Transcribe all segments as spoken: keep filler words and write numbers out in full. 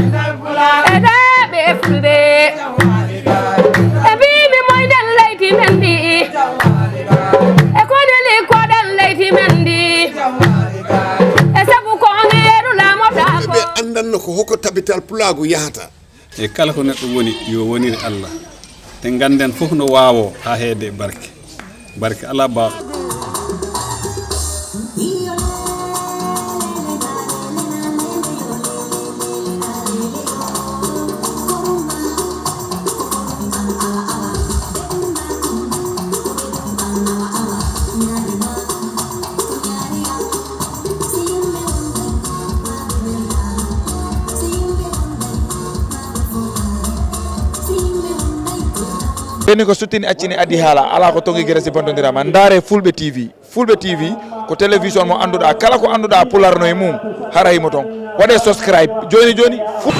E daa ɓe fulɓe, e mbiimi moyɗen leydi men ndi, e koneli koɗen leydi men ndi, e sabu ko ngeeru laamotaako. Ɓe anndanno ko hoko tabital pulaagu yahata. E kala ko neɗɗo woni, yo wonir Allah. Te ngannden fof no waawoo haa heede e barke. Barke alaa baaɗo. Ɓenni ko suttini accini addi haala, alaa ko tongi gere si bantondiraama. Ndaare Fulɓe T V. Fulɓe T V ko télévision mo annduɗaa, kala ko annduɗaa Pulaar no e mum, hara himo toon. Waɗee subscribe jooni jooni. Fu-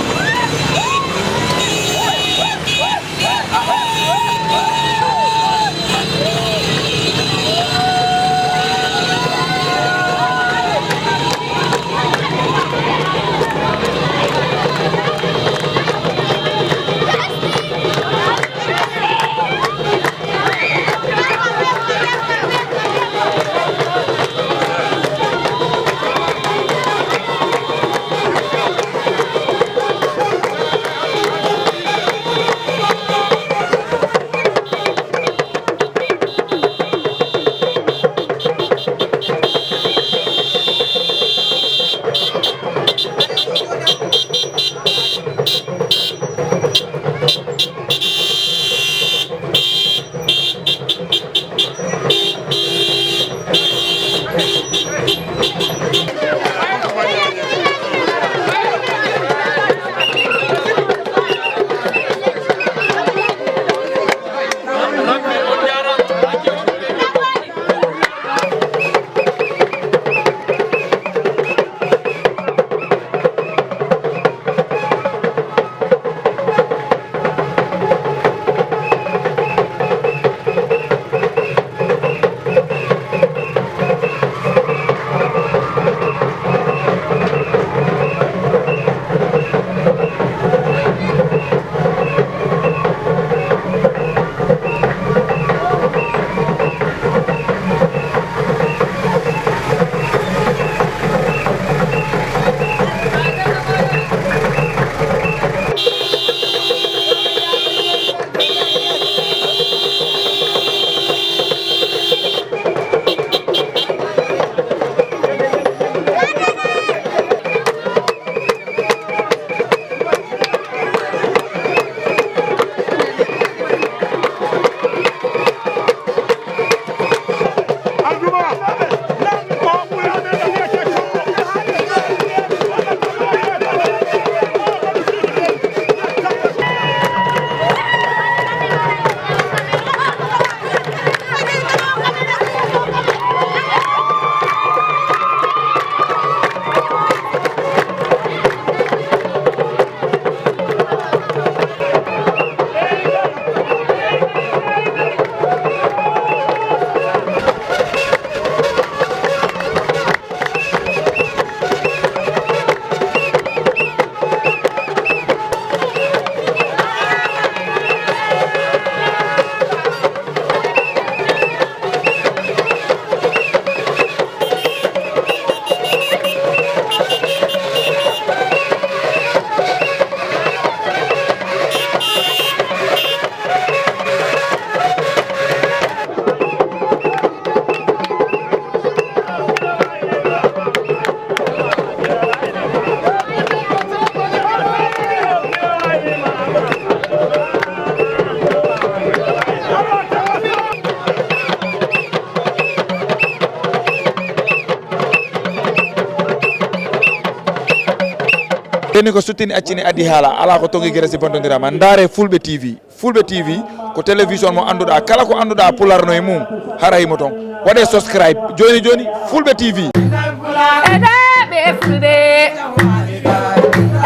Ɓenni ko suttini accini addi haala, alaa ko tongi gere si bantondiraama. Ndaare Fulɓe T V. Fulɓe T V ko télévision mo annduɗaa, kala ko annduɗaa Pulaar no e mum, hara himo toon. Waɗee subscribe jooni jooni, Fulɓe T V. E daa ɓe Fulɓe,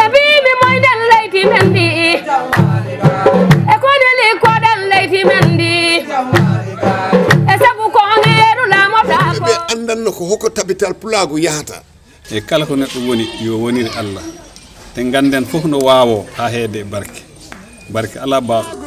e mbiimi moyɗen leydi men ndi, e koneli koɗen leydi men ndi, e sabu ko ngeeru laamotaako. Ɓe anndanno ko hoko tabital Pulaagu yahata. E kala ko neɗɗo woni, yo wonir Allah. Te ngannden fof no waawoo haa heede e barke. Barke alaa baawɗo.